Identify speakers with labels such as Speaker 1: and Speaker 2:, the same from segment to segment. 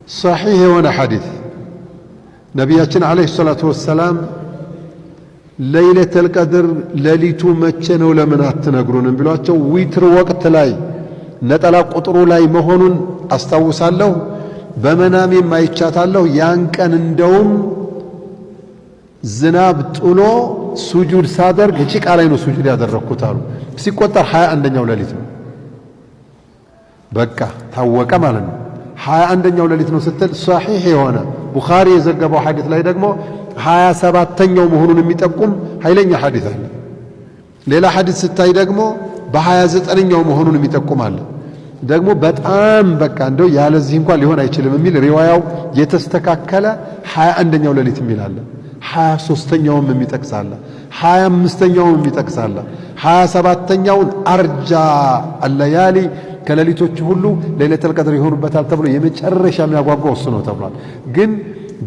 Speaker 1: ሰሒህ የሆነ ሐዲት ነቢያችን ዓለይሂ ሰላቱ ወሰላም ለይለተል ቀድር ሌሊቱ መቼ ነው ለምን አትነግሩንም ቢሏቸው ዊትር ወቅት ላይ ነጠላ ቁጥሩ ላይ መሆኑን አስታውሳለሁ፣ በመናሜም አይቻታለሁ። ያን ቀን እንደውም ዝናብ ጥሎ ሱጁድ ሳደርግ ጭቃ ላይ ነው ሱጁድ ያደረግኩት አሉ። ሲቆጠር 21ኛው ሌሊት ነው። በቃ ታወቀ ማለት ነው። 21ኛው ሌሊት ነው ስትል ሰሒሕ የሆነ ቡኻሪ የዘገበው ሐዲት ላይ ደግሞ 27ኛው መሆኑን የሚጠቁም ኃይለኛ ሐዲት አለ። ሌላ ሐዲት ስታይ ደግሞ በ29ኛው መሆኑን የሚጠቁም አለ። ደግሞ በጣም በቃ እንደው ያለዚህ እንኳን ሊሆን አይችልም የሚል ሪዋያው የተስተካከለ 21ኛው ሌሊት የሚል አለ። 23ኛውም የሚጠቅስ አለ። 25ኛውም የሚጠቅስ አለ። 27ኛውን أرجى الليالي ከሌሊቶቹ ሁሉ ለይለተል ቀድር ይሆኑበታል ተብሎ የመጨረሻ የሚያጓጓው እሱ ነው ተብሏል። ግን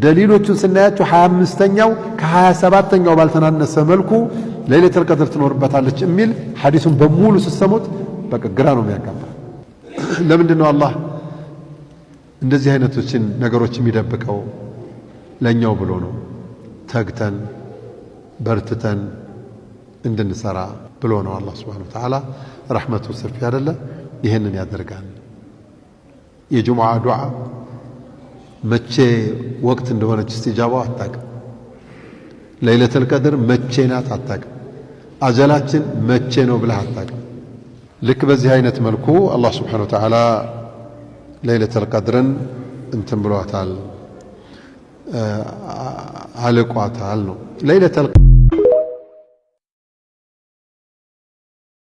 Speaker 1: ደሊሎቹን ስናያቸው 25ኛው ከ27ኛው ባልተናነሰ መልኩ ለይለተል ቀድር ትኖርበታለች የሚል ሐዲሱን በሙሉ ስትሰሙት በቃ ግራ ነው የሚያጋባ። ለምንድን ነው አላህ እንደዚህ አይነቶችን ነገሮች የሚደብቀው? ለእኛው ብሎ ነው። ተግተን በርትተን እንድንሰራ ብሎ ነው። አላህ ሱብሓነሁ ወተዓላ ረሕመቱ ሰፊ አይደለ? ይህንን ያደርጋል። የጁምዓ ዱዓ መቼ ወቅት እንደሆነች እስቲጃባው አታቅም። ለይለተል ቀድር መቼ ናት አታቅም። አጀላችን መቼ ነው ብለህ አታቅም። ልክ በዚህ አይነት መልኩ አላህ ስብሓነሁ ወተዓላ ለይለተል ቀድርን እንትን ብሏታል፣ አልቋታል ነው ለይለተል